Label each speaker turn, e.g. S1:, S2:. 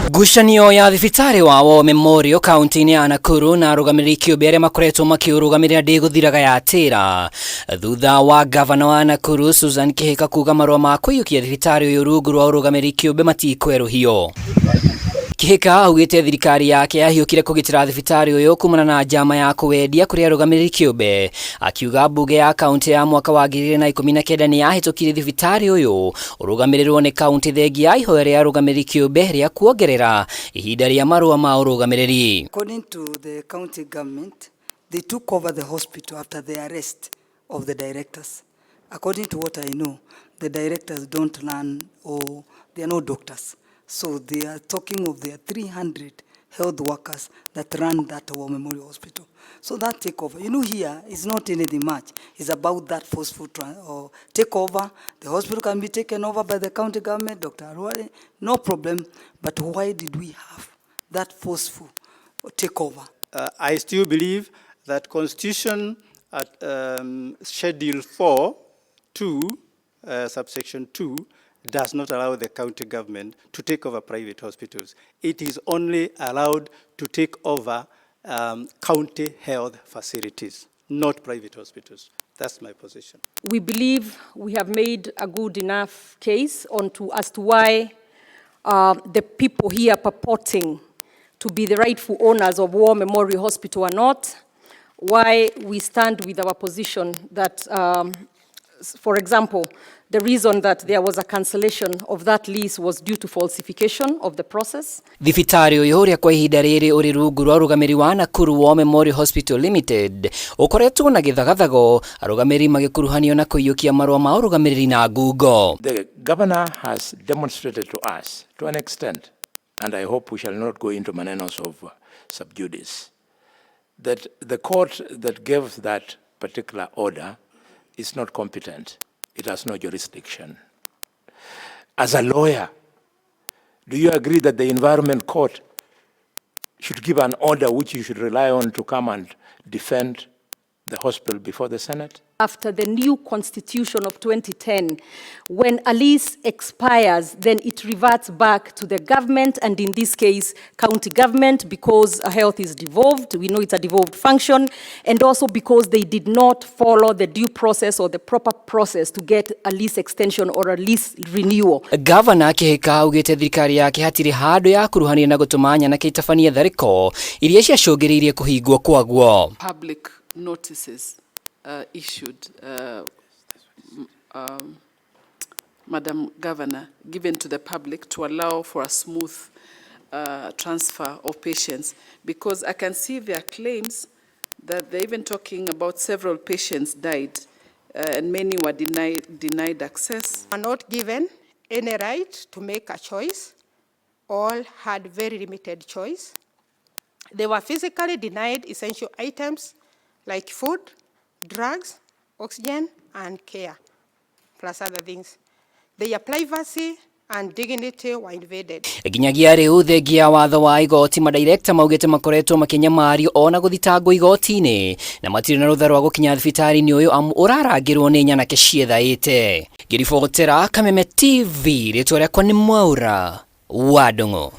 S1: Ngucanio ya thibitarĩ wa War Memorial kaunti-inĩ ya Nakuru na arũgamĩrĩri kĩũmbe arĩa makoretwo makĩũrũgamĩrĩra ndĩgũthiraga yatĩra thutha wa gavana wa Nakuru Susan Kihika kuga marũa ma kũiyũkia thibitarĩ ũyũ rungu rwa ũrũgamĩrĩri kĩũmbe matikwerũhio. Kihika augĩte thirikari yake yahiũkire kũgitĩra thibitarĩ ũyũ kumana na njama ya kũwendia kũrĩ arũgamĩrĩri kĩũmbe, akiuga mbunge ya kaunti ya mwaka wa 2019 nĩ yahĩtũkirie thibitarĩ ũyũ ũrũgamĩrĩrwo nĩ kaunti thengia ya ihoya rĩa arũgamĩrĩri kĩũmbe rĩa kuongerera ihinda rĩa marũa ma ũrũgamĩrĩri.
S2: According to the county government, they took over the hospital after the arrest of the directors. According to what I know, the directors don't learn or they are not doctors. So they are talking of their 300 health workers that run that War Memorial Hospital. So that takeover, here is not anything much. It's about that forceful or takeover. The hospital can be taken over by the county government, Dr. Arware, no problem. But why did we have that forceful takeover?
S3: I still believe that Constitution at Schedule 4, 2, subsection 2, does not allow the county government to take over private hospitals. It is only allowed to take over county health facilities, not private hospitals. That's my position.
S4: We believe we have made a good enough case as to why the people here purporting to be the rightful owners of War Memorial Hospital are not, why we stand with our position that, for example, the reason that there was a cancellation of that lease was due to falsification of the process.
S1: Thibitarĩ ũyũ ũrĩa kwa ihinda rĩrĩ ũrĩ rungu rwa ũrũgamĩrĩri wa Nakuru War Memorial Hospital Limited ũkoretwo na gĩthagathago, arũgamĩrĩri magĩkuruhanio na kũiyũkia marũa ma ũrũgamĩrĩri na ngungo.
S5: The governor has demonstrated to us to an extent, and I hope we shall not go into manenos of sub judice, that the court that gave that particular order is not competent. It has no jurisdiction. As a lawyer, do you agree that the Environment Court should give an order which you should rely on to come and defend the hospital before the Senate?
S4: After the new constitution of 2010, when a lease expires, then it reverts back to the government, and in this case, county government, because health is devolved. We know it's a devolved function, and also because they did not follow the due process or the proper process to get a lease extension or a lease renewal.
S1: Governor Kihika augĩte thirikari yake hatirĩ handũ ya kuruhania na gũtũma nyanake itabanie tharĩko iria ciacũngĩrĩirie kũhingwo kwaguo.
S6: Public notices issued, Madam Governor, given to the public to allow for a smooth transfer of patients, because I can see their claims that they're even talking about several patients died and many were denied access.
S7: Are not given any right to make a choice. All had very limited choice. They were physically denied essential items like food, drugs, oxygen, and care, plus other things. Their privacy and dignity were invaded.
S1: Nginyagia rĩu thengia watho wa igoti, madirekta maugĩte makoretwo makĩnyamario ona gũthitangwo igoti-inĩ na matirĩ na rũtha rwa gũkinya thibitarĩ-inĩ ũyũ amu ũrarangĩrwo nĩ nyanake ciethaĩte. Ngĩribotera Kameme TV, rĩtwa rĩakwa nĩ Mwaura wa Ndung'u.